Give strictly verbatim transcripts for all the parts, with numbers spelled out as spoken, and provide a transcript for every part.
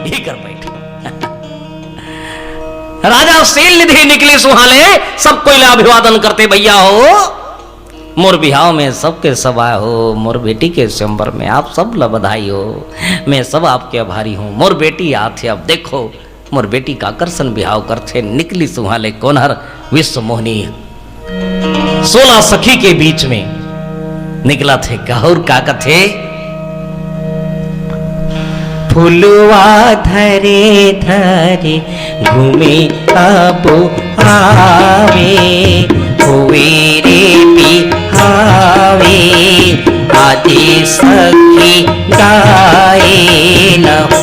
ये कर बैठ। राजा शील निधि निकली सुहाले, सब कोई ला अभिवादन करते, भैया हो, मोर बिहाव में सबके सब आए हो, मोर बेटी के स्वयंवर में आप सब ला बधाई हो, मैं सब आपके आभारी हूँ। मोर बेटी आथे, अब देखो मोर बेटी काकर सन बिहाव करथे, निकली सुहाले कोनहर विश्व मोहनी। सोलह सखी के बीच में निकलथे, कहूर का कथे? फुलवा धरे धरे घूमे अबो आवे, होवे रे बिहावे, आदि सखी गाए न हो।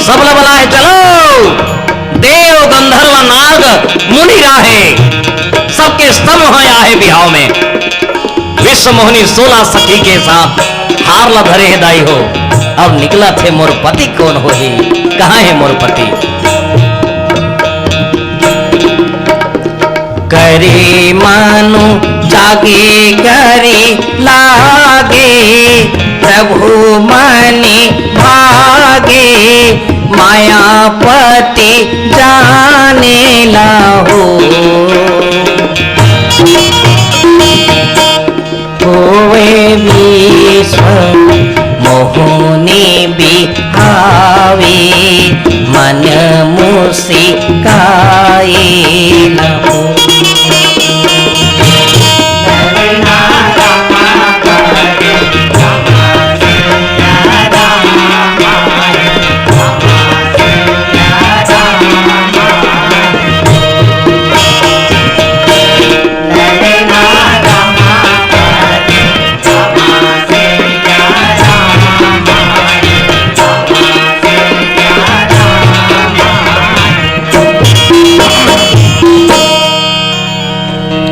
सबला बलाए चलो, देव गंधर्व नाग मुनि राहे, सबके सब होय आहे बिहाव में। विश्व मोहनी सोलह सखी के साथ हार ला धरे हे दाई हो। अब निकलथे मोर पति कोन होही, कहाँ हे मोर पति? करे मनु जागे करे लागे, प्रभु मनि भागे, मायापति जाने ला हो। होवे विश्व मोहनी बिहावे, मन मुस्काए न हो।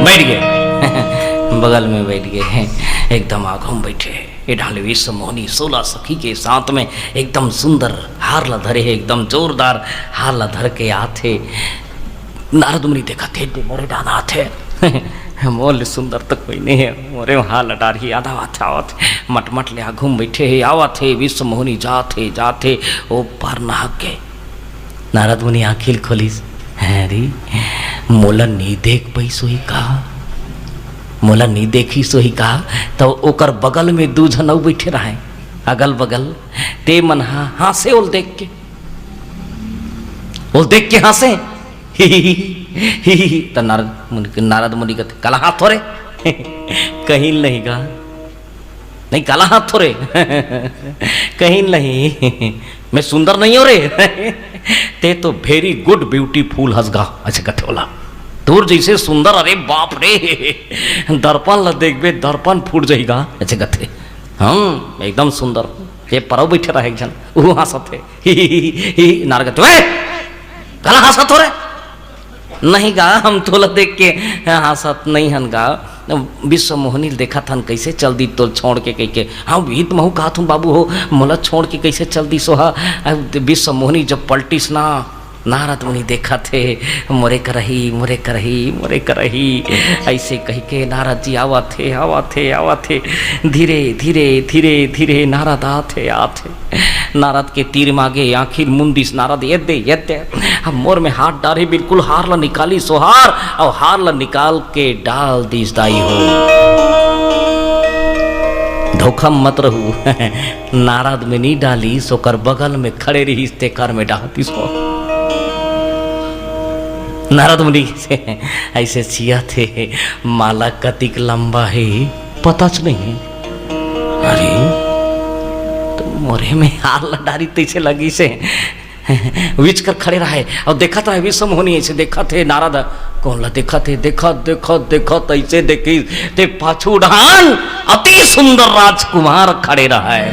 बैठ गए। बगल में बैठ गए हैं, एकदम आगू में बैठे हैं। ये ढाले विश्व मोहनी सोलह सखी के साथ में एकदम सुंदर हार ला धरे है, एकदम जोरदार हार ला धर के आथे। नारद मुनि देखत हे, "दे मोरे डाना आथे।" मोर ले सुंदर तो कोई नहीं है, मोरे हार ला डारही, आधा आवत हे, आवत हे, मटमट ले आगू में बैठे है, आवत हे, विश्व मोहनी जात हे, जात हे, ओ पार नहक के। नारद मुनि आँखी ल खोलिस, "हैं रे, मोला नी देख पइस होही का? मोला नी देखिस होही का?" त ओकर बगल में दू झन अउ बइठे रहय, अगल बगल। ते मन ह हाँसे ओल देख के, ओल देख के हाँसे। त नारद मुनि, नारद मुनि कथे, "काला हाँसथो रे?" कहीं नहीं गा। "नहीं, काला हाँसथो रे?" कहीं नहीं, "मैं सुंदर नहीं हो रे?" "ते तो very good beautiful हस गा," अइसे कथे ओला। "तोर जइसे सुंदर, अरे बाप रे, दर्पण ला देखबे, दर्पण फूट जाही गा," अइसे कथे। "हम एकदम सुंदर।" ये परव बइठे रहे एक झन, उहू हाँसत हे। "ही, ही, ही, ही, ही।" नारद कथे, "ओए, काला हाँसथो रे?" "नहीं गा, हम तोला देख के हाँसत नहीं हन गा, विश्व मोहनी ल देखत हन, कइसे चल दिस तोला छोड़ के," कहिके। "हाँ, वही त महूँ कहत हूँ बाबू हो, मोला छोड़ के कइसे चल दिस ओ हा?" अब विश्व मोहनी जब पलटिस ना, नारद मुनि देखत हे, "मोरे करही, मोरे करही, मोरे करही," अइसे कहिके नारद जी आवत हे, आवत हे, आवत हे, धीरे, धीरे, धीरे, धीरे नारद आत हे, आत हे। नारद के तीर म आगे, आँखी ल मुंदिस नारद, "ये दे, ये दे।" अब मोर में हाथ डारे, बिल्कुल हार ला निकालिस ओ हार, अउ हार ला निकाल के डाल दिस दाई हो। धोखा म मत रहू। नारद में नी डालिस, ओकर बगल में खड़े रहिस, तेकर में डाल दिस ओ। नारद मुनि से अइसे चियत हे, "माला कतिक लंबा हे, पताच नहीं।" अरे, त मोरे में हार ला डारिस तइसे लगिस हे। विच कर खड़े रहय अउ देखत रहय, विश्व मोहनी अइसे देखत हे, नारद कोन ला देखत हे, देखत, देखत, देखत अइसे देखिस, ते पाछू डाहन अति सुंदर राजकुमार खड़े रहय।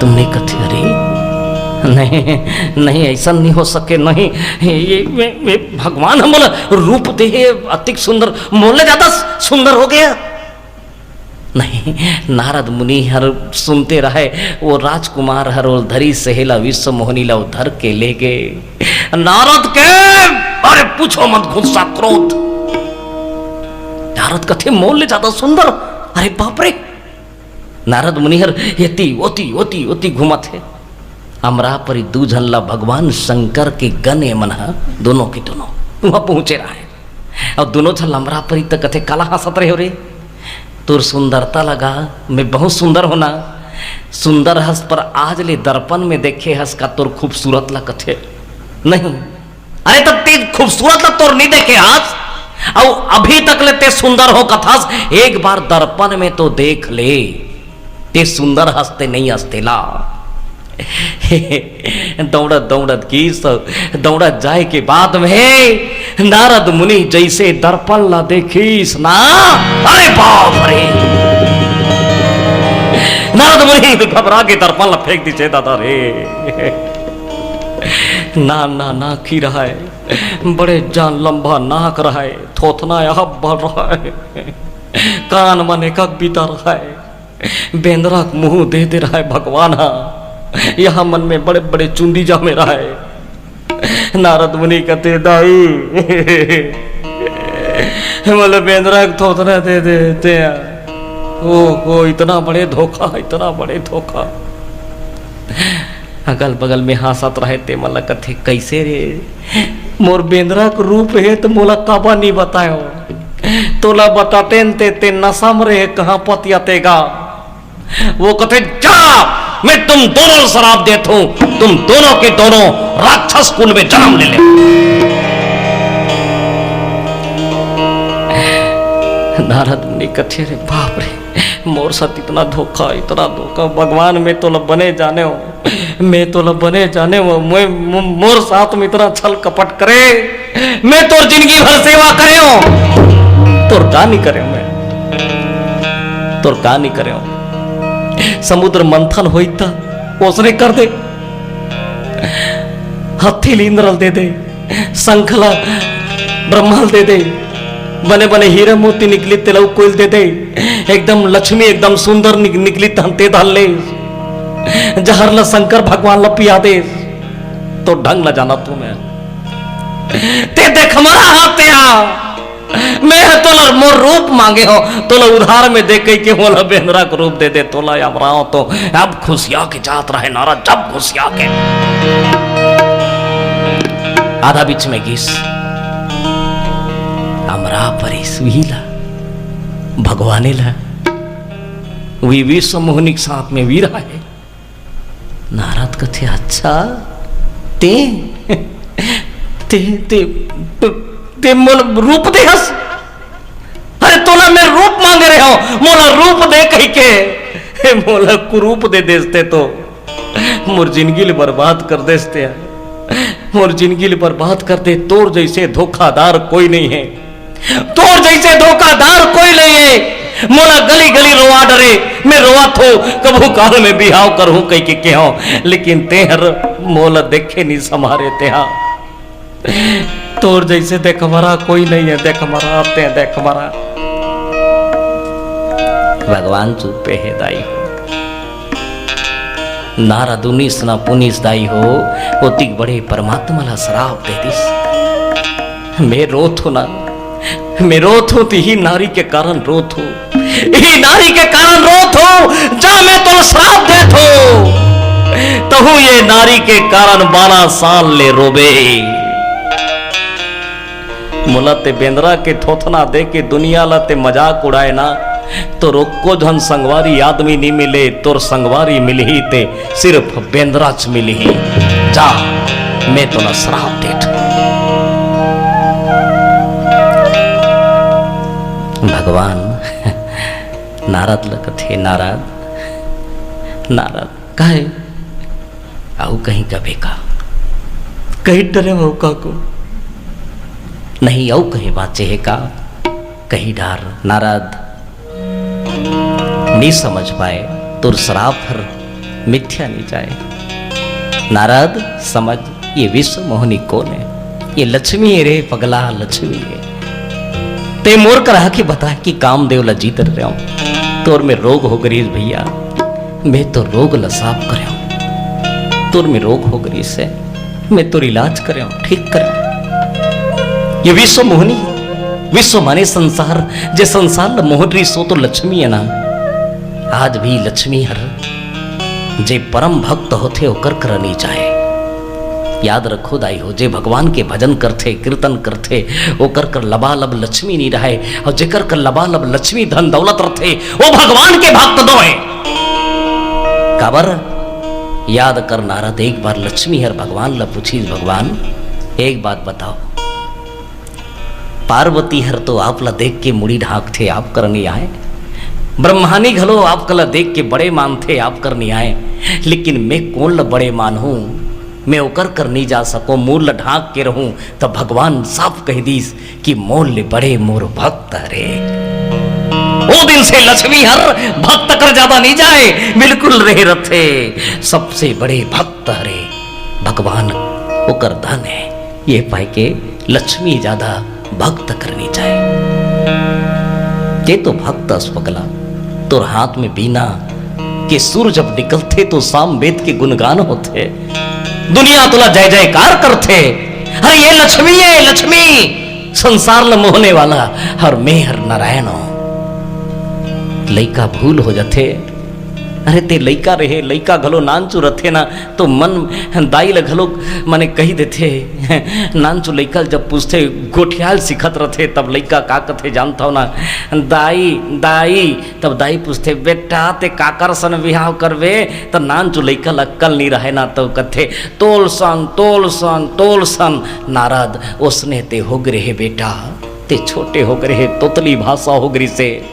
तुमने कथे, "अरे नहीं, नहीं, ऐसा नहीं हो सके, नहीं, ये, ये, ये भगवान ह मोला रूप दे हे अतिक सुंदर, मोर ले ज्यादा सुंदर हो गया।" नहीं, नारद मुनि हर सुनते रहे, वो राजकुमार हर ओला धरिस, सेहला विश्व मोहनी ला धर के ले गे। नारद के, अरे पूछो मत गुस्सा, क्रोध। नारद कथे, "मोर ले ज्यादा सुंदर।" अरे बाप रे, नारद मुनि हर एती ओती, ओती ओती घूमत हे। अमरापरी दू झन ला भगवान शंकर के गन ए मन ह, दोनों के दोनों वहां पहुंचे रहे। अउ दोनों झन अमरापरी त कथे, "काला हंसत रहे हो रे? तोर सुंदरता लगा, मैं बहुत सुंदर हो ना? सुंदर हस, पर आज ले दर्पण में देखे हस का तोर खूबसूरत ला?" कथे, "नहीं।" "अरे, तब ते खूबसूरत ला तोर नहीं देखे हस, अउ अभी तक ले ते सुंदर हो कथस, एक बार दर्पण में तो देख ले, ते सुंदर हस ते नहीं हस तेला।" दौड़त दौड़त गीस, दौड़त जाए के बाद में नारद मुनि जैसे दर्पण ला देखिस ना, अरे बाप रे, नारद मुनि घबरा के दर्पण ला फेंक दिस, दादा रे। ना, ना, ना, की रहय, बड़े जान लंबा नाक रहय, थोथना अब्बड़ रहय, कान मन एकक बिता रहय, बेंदरा के मुंह दे दे रहय भगवान ह, यह मन में बड़े बड़े चुंदी जामे रहय। नारद मुनि कथे, "दाई, मोला बेंदरा के थोथना दे दे ते।" ओ, ओ, इतना बड़े धोखा, इतना बड़े धोखा। अगल बगल में हंसत रहे ते मन ला कथे, "कैसे रे? मोर बेंदरा के रूप हे त मोला काबर नहीं बतायो? तोला बतातेन ते, ते नशा में रहे, कहां पतियातेगा?" वो कथे, "जा, मैं तुम दोनों ला श्राप देत हूं, तुम दोनों के दोनों राक्षस कुल में जन्म ले ले।" नारद मुनि कथे, "अरे बाप रे, मोर साथ इतना धोखा, इतना धोखा, भगवान, मैं तोला बने जाने हो, मैं तोला बने जाने हो, मैं, मो-, मोर साथ में इतना छल कपट करे, मैं तोर जिंदगी भर सेवा करे हो, तोर का नहीं करे हो मैं, तोर का नहीं करे हो? समुद्र मंथन होई त ओसने कर दे, हत्थी ल इंद्र ल दे दे, शंख ला ब्रह्मा ल दे दे, बने बने हीरा मोती निकली तेला कोई ल दे दे, एकदम लक्ष्मी एकदम सुंदर निक-, निकली तहन ते धर ले, जहर ला शंकर भगवान ला पिया दे।" तो ढंग ला जाना तू मैं, ते देख मरा हाथे हा। मैं ह तोला मोर रूप मांगे हो, तोला उधार में दे कहिके मोला बेंदरा के रूप दे दे, तोला अब राव तो अब खुशिया के जात रहे नारद, जब खुशिया के आधा बीच में गिस, अमरा परिस उही ला, भगवाने ला, उही विश्व मोहनी के साथ में वीर है। नारद कथे, "अच्छा, ते, ते, ते, ते, ते मोला रूप दे हस? अरे तोला मैं रूप मांगे रहे हो, मोला रूप दे कहिके, मोला कुरूप दे देस ते तो मोर जिंदगी ले बर्बाद कर देस ते, मोर जिंदगी ले बर्बाद कर दे। तोर जैसे धोखादार कोई नहीं है।" तोर जैसे धोखादार कोई नहीं है। मोला गली गली रोवा डरे, मैं रोवत हो, कभू काल में बिहाव करहूं कहिके केहो, लेकिन तेहर मोला देखे नहीं संभारे तेहा। तोर जैसे देख मरा कोई नहीं है, देख मरा ते देख मरा। भगवान चुप्पे हे दाई हो। नारद उनीस ना पुनीस दाई हो, ओतिक बड़े परमात्मा ला श्राप दे दिस। मैं रोत हूं ना, मैं रोत हूं, तिही नारी के कारण रोत हूं, इही नारी के कारण रोत हूं, जा मैं तो श्राप देत हूं, तहू ये नारी के कारण बारह साल ले रोबे। मोला ते बेंदरा के थोथना दे के दुनिया ला ते मजाक उड़ाए ना, तोर एको झन संगवारी आदमी नी मिले, तोर संगवारी मिलही ते सिर्फ बेंदरा च मिलही। जा, मैं तोला श्राप देत हूं। भगवान नारद ल कथे, नारद, नारद, काहे? अउ कहीं कबे का? कहीं डरे हो का को? नहीं, अउ कहीं बांचे हे का? कहीं डार, नारद। नी समझ पाए, तोर श्राप हर मिथ्या नहीं जाए। नारद, समझ, ये विश्व मोहिनी कोन हे? ये लक्ष्मी हे रे पगला, लक्ष्मी हे। ते मोर करा के बता कि कामदेव ला जीत रहे हो, तोर में रोग हो गरीस भैया, मैं तो रोग ला साफ करे हूँ। तोर में रोग हो गरीस हे, मैं तोर इलाज करे हूँ, ठीक करे हूँ। ये विश्व मोहिनी, विश्व माने संसार, जे संसार ला मोहन रही सो तो लक्ष्मी हे ना। आज भी लक्ष्मी हर जे परम भक्त होथे ओकर करा नी जाए। याद रखो दाई हो, जे भगवान के भजन करथे, कीर्तन करथे, ओकर कर लबालब लक्ष्मी नी रहय, और जेकर कर लबालब लक्ष्मी धन दौलत रथे, वो भगवान के भक्त नोहे। काबर? याद कर नारद, एक बार लक्ष्मी हर भगवान ला पूछिस, भगवान, एक बात बताओ, पार्वती हर तो आप ला देख के मुड़ी ढांकथे, आप कर नी आए। ब्रह्मानी घलो आप ला देख के बड़े मानथे, आप कर नी आए। लेकिन मैं कोन ला बड़े मानहूं, मैं ओकर कर नी जा सकों, मोर ला ढांक के रहूं। तब भगवान साफ कह दीस कि मोर ले बड़े मोर भक्त हरे। ओ दिन से लक्ष्मी हर भक्त कर ज्यादा नी जाए, बिल्कुल रहे रथे। सबसे बड़े भक्त हरे भगवान, ओकर धन हे। ये पाए के लक्ष्मी ज्यादा भक्त कर नी जाए। ते तो भक्त अस पगला, तोर हाथ में बीना के सुर जब निकलथे तो सामवेद के गुणगान होथे, दुनिया तोला जय जयकार करथे। अरे ये लक्ष्मी हे, लक्ष्मी, संसार ल मोहने वाला, और मैं हर नारायण हूँ। लइका भूल हो जाथे, अरे ते लइका रहे, लइका घलो नानचु रथे ना, तो मन दाई ल घलो मने कही देथे। नानचु लइका ल जब पूछथे, गोठियाल सिखत रथे, तब लइका का कथे जानथव ना, "दाई, दाई।" तब दाई पूछथे, "बेटा, ते काकर सन बिहाव करबे?" त नानचु लइका ल अक्कल नी रहे ना, तो कथे, "तोल सन, तोल सन, तोल सन।" नारद, ओसने ते हो गे रहे बेटा। ते छोटे हो गे रहे, तोतली भाषा हो गे रिसे,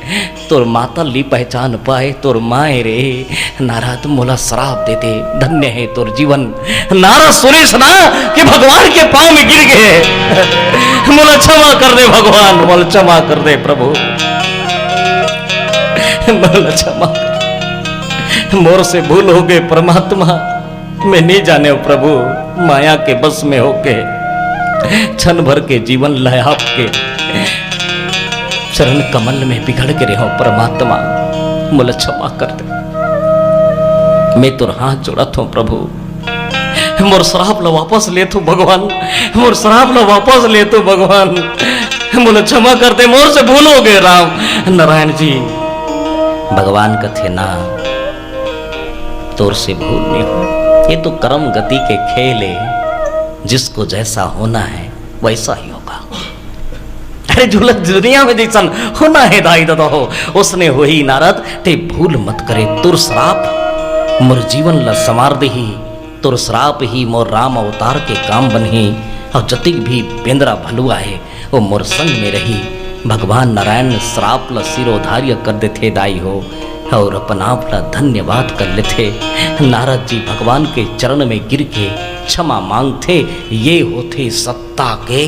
तोर माता ल नी पहचान पाए, तोर माए रे। नारद मोला श्राप दे दे, धन्य हे तोर जीवन। नारद सुनिस ना कि भगवान के पाँव में गिर गे, मोला क्षमा कर दे भगवान, मोला क्षमा कर दे प्रभु, मोला क्षमा कर। मोर से भूल हो गे परमात्मा। मैं नी जानेव प्रभु, माया के बस में होके क्षण भर के जीवन ल आपके चरण कमल में बिगड़ के रेहों परमात्मा, मोला क्षमा कर दे। मैं तोर हाथ जोड़त हों प्रभु, मोर श्राप ल वापस लेथों भगवान, मोर श्राप ल वापस लेथों भगवान, मोला क्षमा कर दे, मोर से भूल हो गे राम। नारायण जी, भगवान कथे ना, तोर से भूल नहीं हो। ये तो कर्म गति के खेल हे, जिसको जैसा होना है वैसा ही होगा। अरे झूलत दुनिया में जैसन होना हे दाई ददा हो, ओसने होही नारद, ते भूल मत करे। तोर श्राप मोर जीवन ल संवार देही, तोर श्राप ही मोर राम अवतार के काम बनही। और जतिक भी बेंदरा भलुआ हे, वो मोर संग में रही। भगवान नारायण श्राप ल सिरोधार्य कर देथे दाई हो, और अपन आप ल धन्यवाद कर लेथे। नारद जी भगवान के चरण में गिर के क्षमा मांगथे। ये होथे सत्ता के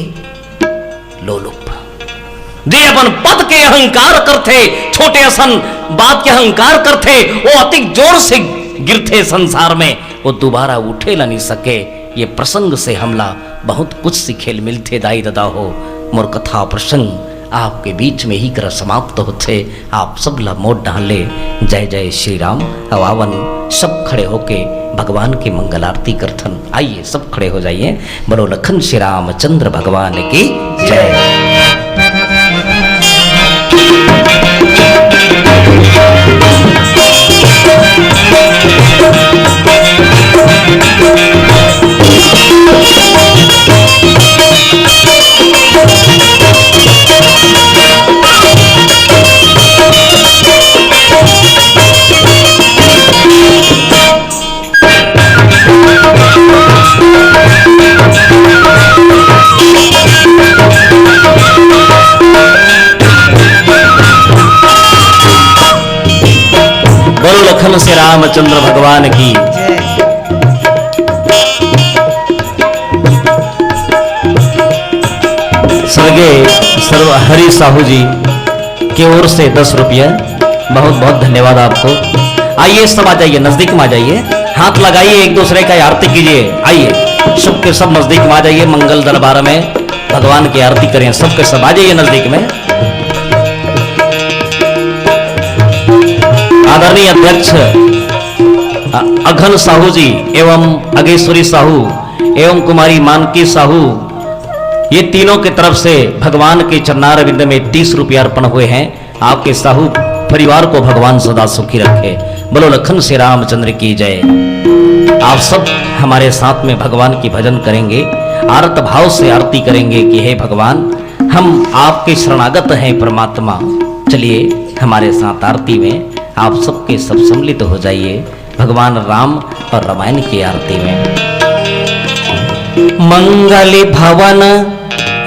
लोलुप। जे अपन पद के अहंकार करथे, छोटे असन बात के अहंकार करथे, वो अतिक जोर से गिरथे संसार में, वो दोबारा उठे ला नहीं सके। ये प्रसंग से हमला बहुत कुछ सीखे ल मिलथे दाई ददा हो। मोर कथा प्रसंग आपके बीच में ही करा समाप्त होथे। आप सब ला मोर डहर ले जय जय श्री राम। अब आवन सब खड़े होके भगवान की मंगल आरती करथन। आइए सब खड़े हो जाइए। बोलो लखन श्री रामचंद्र भगवान की जय। बोलो लखन से रामचंद्र भगवान की। स्वर्गीय सर्व हरि साहू जी की ओर से दस रुपया, बहुत बहुत धन्यवाद आपको। आइए, सब आ जाइए, नजदीक में आ जाइए, हाथ लगाइए एक दूसरे का, आरती कीजिए। आइए, सबके सब नजदीक में आ जाइए, मंगल दरबार में भगवान की आरती करें। सबके सब आ जाइए नजदीक में। आदरणीय अध्यक्ष अ-, अघन साहू जी एवं अगेश्वरी साहू एवं कुमारी मानकी साहू, ये तीनों की तरफ से भगवान के चरणारविंद में तीस रुपये अर्पण हुए हैं। आपके साहू परिवार को भगवान सदा सुखी रखे। बोलो लखन श्री रामचंद्र की जय। आप सब हमारे साथ में भगवान की भजन करेंगे, आरत भाव से आरती करेंगे कि हे भगवान, हम आपके शरणागत हैं परमात्मा। चलिए, हमारे साथ आरती में आप सबके सब सम्मिलित हो जाइए भगवान राम और रामायण की आरती में। मंगल भवन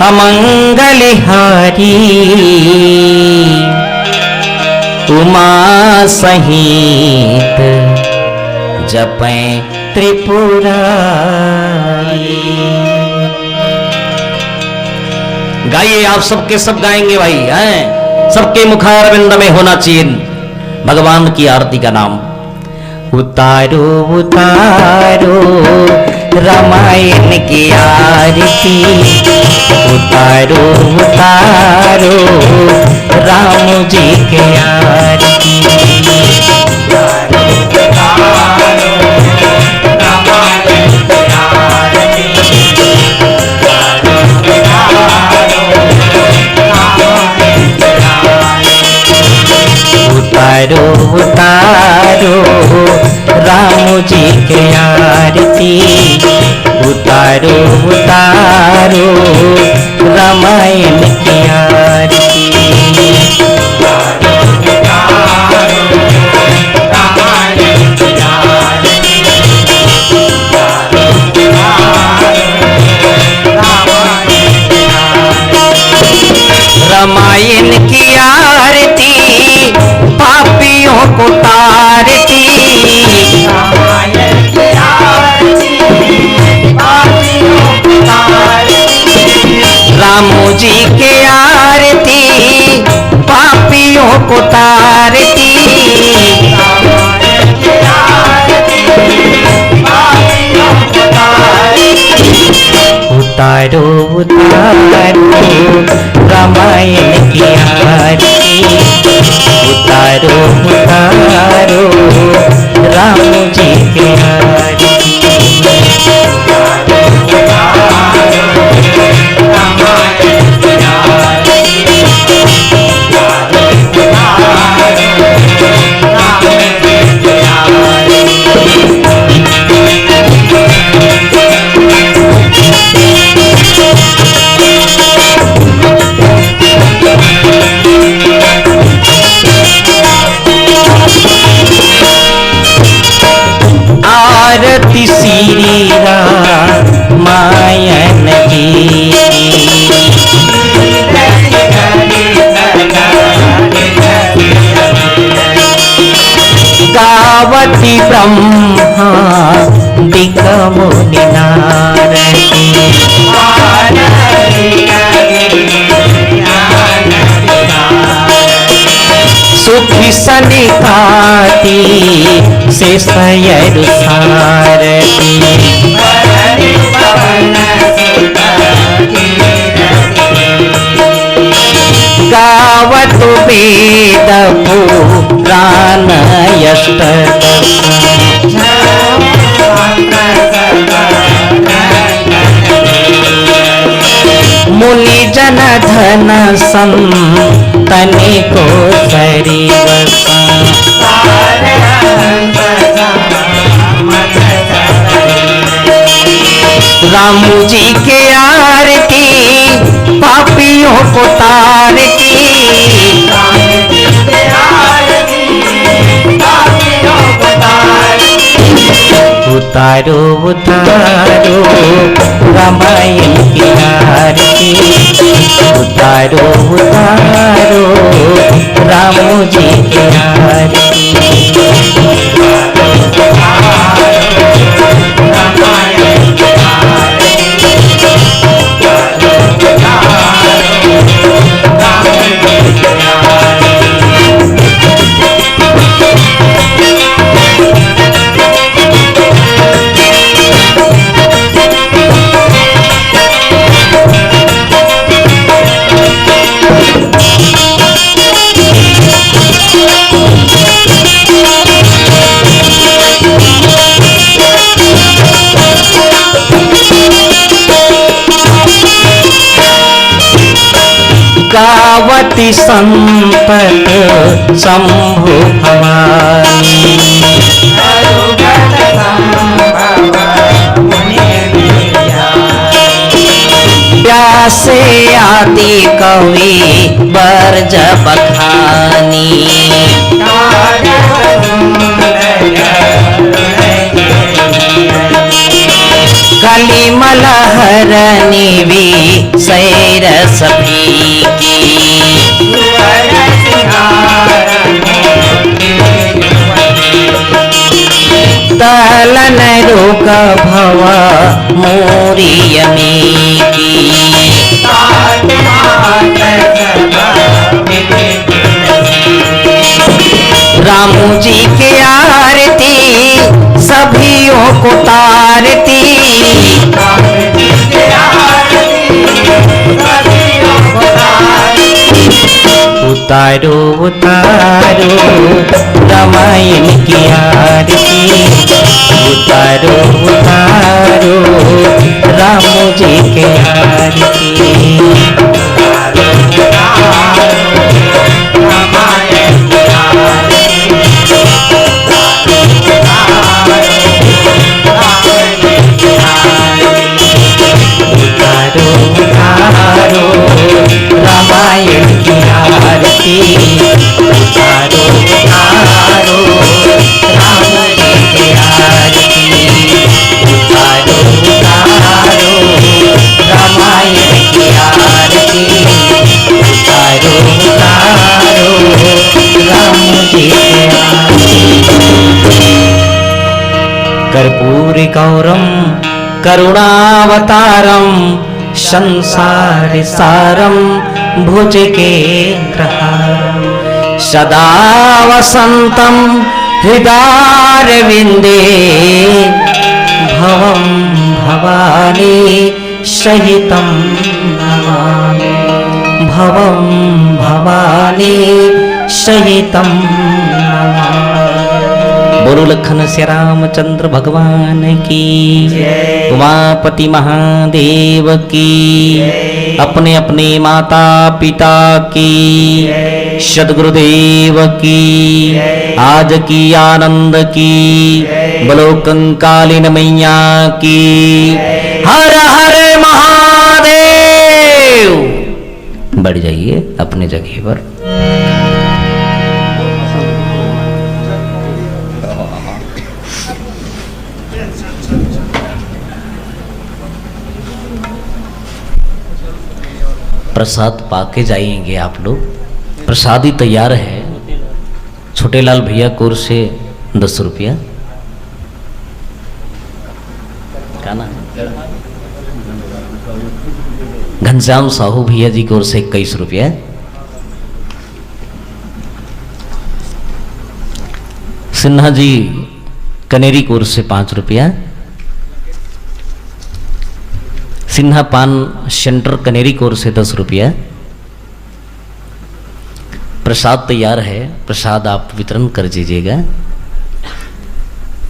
अमंगल हारी, उमा सहित जपै त्रिपुरारी। गाइए, आप सबके सब गाएंगे भाई, हैं? सबके मुखारविंद में होना चाहिए भगवान की आरती का नाम। उतारो, उतारो रामायण की आरती, उतारो, उतारो राम जी की आरती। उतारो, उतारो राम जी के आरती, उतारो, उतारो रामायण की आरती। रामायण की आरती पापियों को तारती। राम जी के आरती पापियों को तारती। उतारो, उतारो रामायण की आरती, उतारो, उतारो राम जी की आरती। आरती श्री रामायण की। गावति ब्रह्मादिक मुनि नारद। सुखि सनकादि सेसयरु सारथि। गावत वेद पुराण अष्ट। मुनि जन धन संतनि को सरिवसा। राम जी के आरती पापियों को तारती। उतारो, उतारो रामायण की आरती, उतारो, उतारो राम जी की आरती। अति संपत शंभु भवानी। प्यासे आदि कवि बरज बखानी। कलिमल हरनि विषय रस फीकी। दलन रोग भव मूरी अमीकी। राम जी के आरती सभियों को तारती। उतारो उतारो रामायण की आरती। उतारो उतारो राम जी की आरती। उतारो उतारो रामायण की आरती। उतारो उतारो राम जी की आरती। उतारो उतारो रामायण की आरती। उतारो उतारो राम जी की आरती। कर्पूर गौरम करुणावतारम संसार सारम भुजगेन्द्रहारम। सदा वसंतम हृदारविंदे भवम भवानी सहितम नमामि। भवम भवानी सहितम नमामि। बोलो लखन सिया रामचंद्र भगवान की। जय। उमापति महादेव की। जय। अपने अपने माता पिता की। जय। सदगुरुदेव की। जय। आज की आनंद की। जय। बोलो कंकालिन मैया की। जय। हर हर महादेव। बैठ जाइए अपने जगह पर। प्रसाद पाके जाएंगे आप लोग। प्रसादी तैयार है। छोटेलाल भैया कोर से दस रुपया। का ना? घनश्याम साहू भैया जी की ओर से इक्कीस रुपया। सिन्हा जी कनेरी कोर से पाँच रुपया। सिन्हा पान सेंटर कनेरी कोर से दस रुपया। प्रसाद तैयार है, प्रसाद आप वितरण कर दीजिएगा।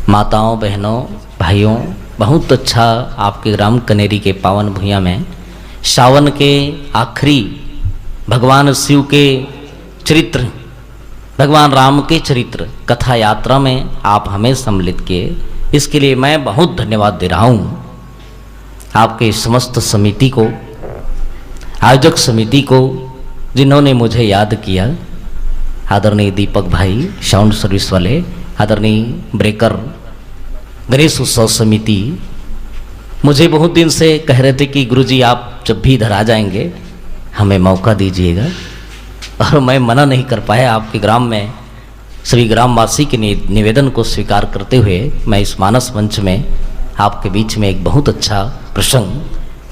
माताओं, बहनों, भाइयों, बहुत अच्छा आपके ग्राम कनेरी के पावन भुइयां में सावन के आखिरी भगवान शिव के चरित्र, भगवान राम के चरित्र कथा यात्रा में आप हमें सम्मिलित किए, इसके लिए मैं बहुत धन्यवाद दे रहा हूँ आपके समस्त समिति को, आयोजक समिति को, जिन्होंने मुझे याद किया। आदरणीय दीपक भाई, साउंड सर्विस वाले, आदरणीय ब्रेकर, गणेश उत्सव समिति, मुझे बहुत दिन से कह रहे थे कि गुरुजी, आप जब भी इधर आ जाएंगे, हमें मौका दीजिएगा, और मैं मना नहीं कर पाया। आपके ग्राम में सभी ग्रामवासी के नि-, निवेदन को स्वीकार करते हुए मैं इस मानस मंच में आपके बीच में एक बहुत अच्छा प्रसंग,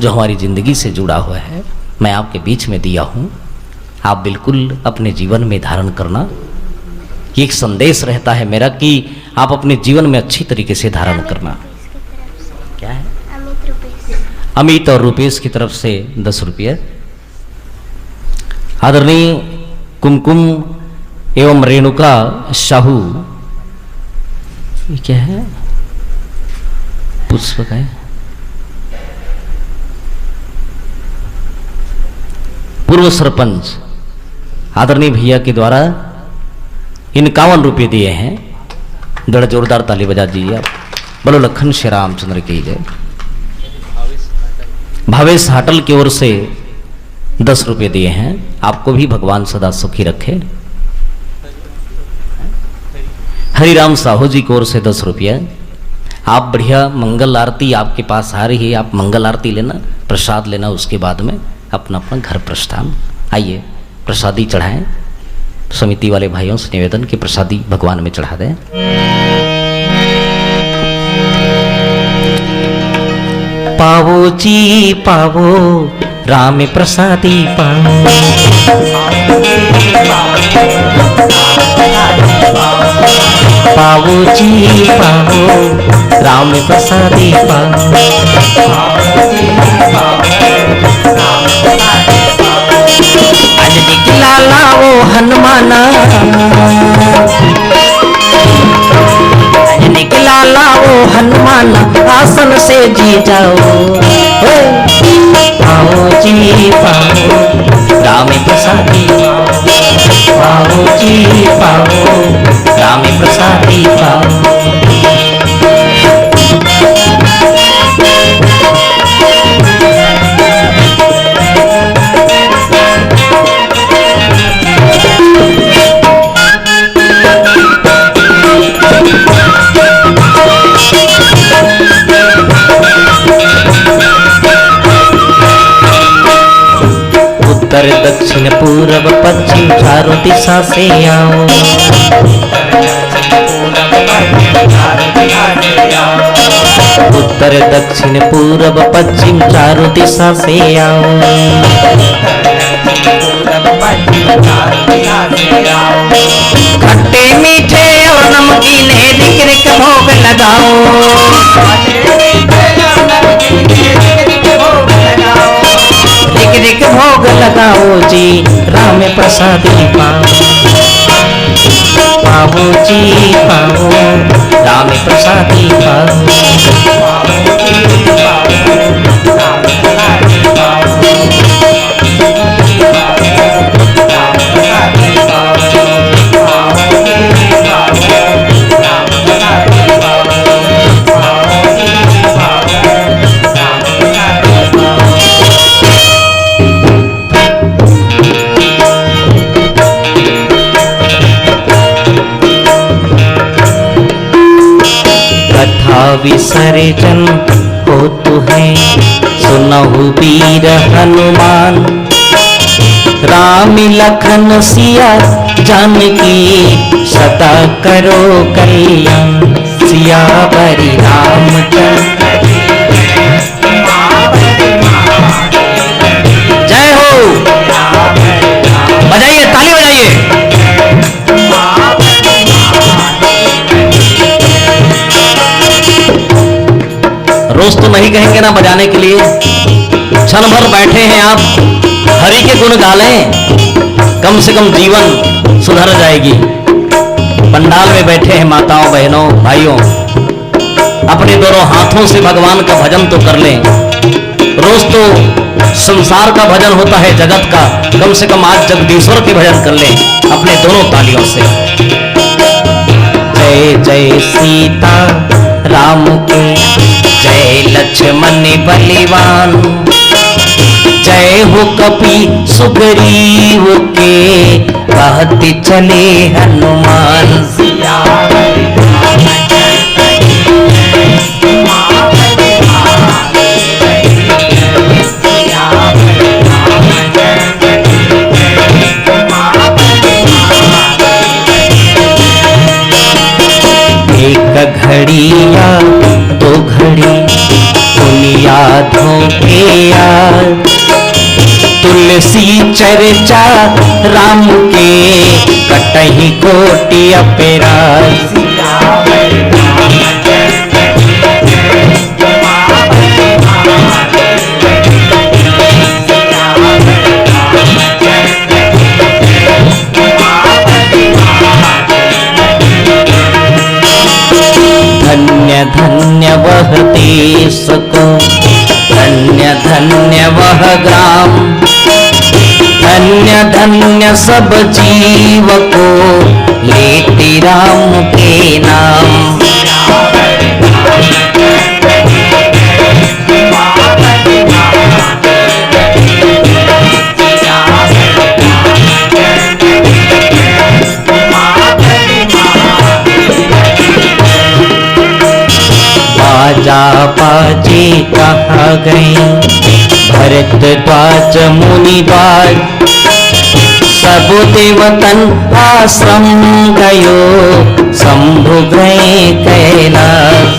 जो हमारी जिंदगी से जुड़ा हुआ है, मैं आपके बीच में दिया हूँ। आप बिल्कुल अपने जीवन में धारण करना। ये एक संदेश रहता है मेरा कि आप अपने जीवन में अच्छी तरीके से धारण करना। क्या है? अमित रुपेश। अमित और रुपेश की तरफ से दस रुपये। आदरणीय कुमकुम एवं रेणुका साहू, ये क्या है? पुष्प का है? पूर्व सरपंच आदरणीय भैया के द्वारा इक्यावन रुपये दिए हैं। जरा जोरदार ताली बजा दीजिए आप। बोलो लखन श्री रामचंद्र की जय। भावेश हाटल की ओर से दस रुपये दिए हैं। आपको भी भगवान सदा सुखी रखे। हरिराम साहू जी की ओर से दस रुपया। आप बढ़िया मंगल आरती आपके पास आ रही है, आप मंगल आरती लेना, प्रसाद लेना, उसके बाद में अपना अपना घर प्रस्थान। आइए, प्रसादी चढ़ाएं। समिति वाले भाइयों से निवेदन कि प्रसादी भगवान में चढ़ा दें। पावो जी पावो, राम प्रसादी पावो। पावो जी पावो, राम प्रसादी पावो। अजनी के लाला वो हनुमाना, अजनी के लाला वो हनुमाना, आसन से जी जाओ। हे, पावो जी पावो, राम प्रसादी पावो। पावो जी पावो, राम प्रसादी पावो। उत्तर दक्षिण पूरब पश्चिम चारों दिशा से आओ। उत्तर दक्षिण पूरब पश्चिम चारों दिशा से आओ। खट्टे मीठे और नमकीन रिक रिक भोग लगाओ। रिक रिक भोग लगाओ जी, राम प्रसादी पाओ। पाओ जी पाओ, राम प्रसादी पाओ। कथा विसर्जन होत हे, सुनहु वीर हनुमान। राम लखन सिया जानकी, सदा करो कल्याण। सियावर रामचंद्र जय हो। बजाइए, ताली बजाइए। रोज तो नहीं कहेंगे ना बजाने के लिए, क्षण भर बैठे हैं आप, हरि के गुण गा लें, कम से कम जीवन सुधर जाएगी। पंडाल में बैठे हैं माताओं, बहनों, भाइयों, अपने दोनों हाथों से भगवान का भजन तो कर लें। रोज तो संसार का भजन होता है, जगत का, कम से कम आज जगदीश्वर के भजन कर लें अपने दोनों तालियों से। जय जय सीता राम के, जय लक्ष्मण बलिवान, जय हो कपि सुग्रीव के, कहत चले हनुमान। एक घड़ी या दो घड़ी, दुनिया धोखे यार। तुलसी चर्चा राम के, कटही कोटि अपराध। धन्य धन्य वह देश को, धन्य धन्य वह ग्राम। धन्य धन्य सब जीव को लेते राम के नाम। बाजा बाजे कहा गए भरद्वाज मुनिराज, सब देवतन आश्रम गयो शंभु गए कैलाश।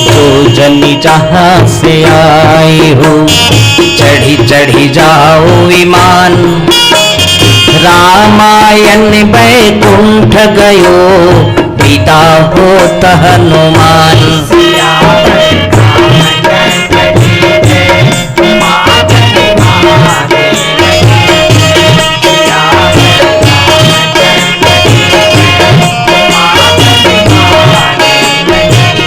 जो जन जहाँ से आए हो, चढ़ी चढ़ी जाओ विमान। रामायण बैकुंठ गयो, विदा होत हनुमान।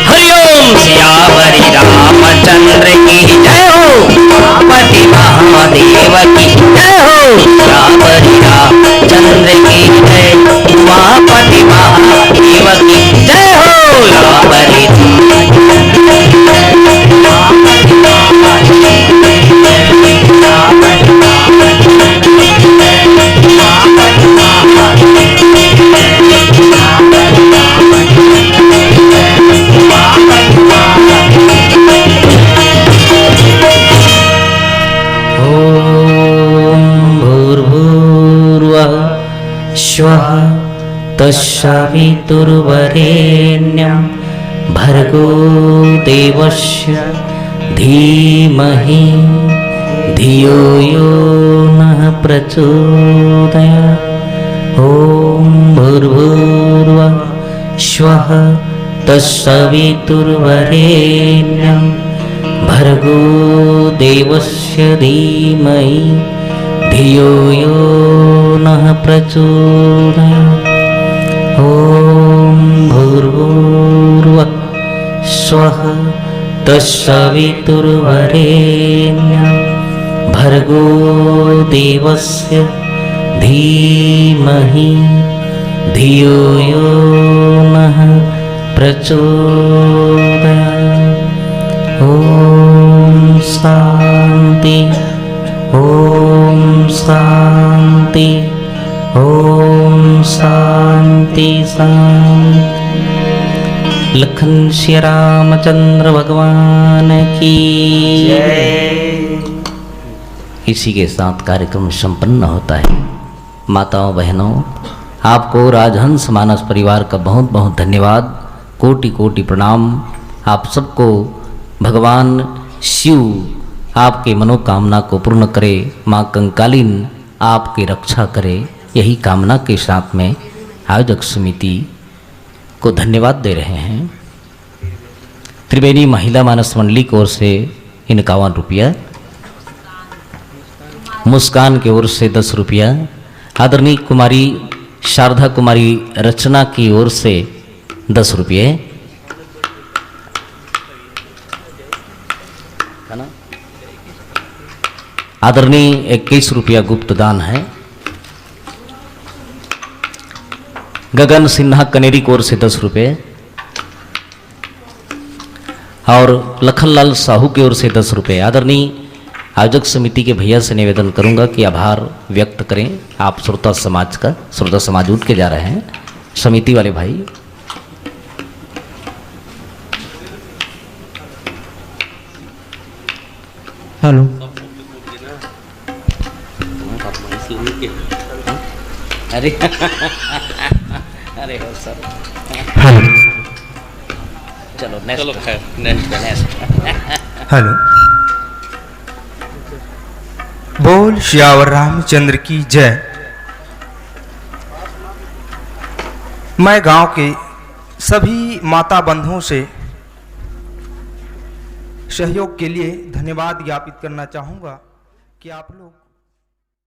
हरिओम। सियावरी रामचंद्र की जय हो, उमापति महादेव की जय हो। सियावरी रामचंद्र की जय, उमापति महादेव की जय हो। सियावरी ॐ भूर्भुवः स्वः तत्सवितुर्वरेण्यं भर्गो देवस्य धीमहि धियो यो नः प्रचोदयात्। ॐ भूर्भुवः स्वः तत्सवितुर्वरेण्यं भर्गो देवस्य धीमहि धियो यो नः प्रचोदयात्। ॐ भूर्भुवः स्वः तत्सवितुर्वरेण्यं भर्गो देवस्य धीमहि धियो यो नः प्रचोदयात्। ॐ शांति, ॐ शांति, ॐ शांति, शांति। लखन सिया रामचंद्र भगवान की जय। इसी के साथ कार्यक्रम संपन्न होता है। माताओं, बहनों, आपको राजहंस मानस परिवार का बहुत बहुत धन्यवाद, कोटि कोटि प्रणाम। आप सबको भगवान शिव आपके मनोकामना को पूर्ण करे, माँ कंकालिन आपकी रक्षा करे, यही कामना के साथ में आयोजक समिति को धन्यवाद दे रहे हैं। त्रिवेणी महिला मानस मंडली की ओर से इक्यावन रुपया, मुस्कान की ओर से दस रुपया, आदरणीय कुमारी शारदा कुमारी रचना की ओर से दस रुपये, है ना? आदरणीय इक्कीस रुपया गुप्त दान है। गगन सिन्हा कनेरी की ओर से दस रुपये और लखनलाल साहू की ओर से दस रुपये। आदरणीय आयोजक समिति के भैया से निवेदन करूंगा कि आभार व्यक्त करें आप श्रोता समाज का। श्रोता समाज उठ के जा रहे हैं समिति वाले भाई। हेलो। अरे अरे हो सर। हेलो। चलो नेक्स्ट। चलो खैर, नेक्स्ट। नेक्स्ट। हेलो। बोल सियावर रामचंद्र की जय। मैं गांव के सभी माता बंधुओं से सहयोग के लिए धन्यवाद ज्ञापित करना चाहूँगा कि आप लोग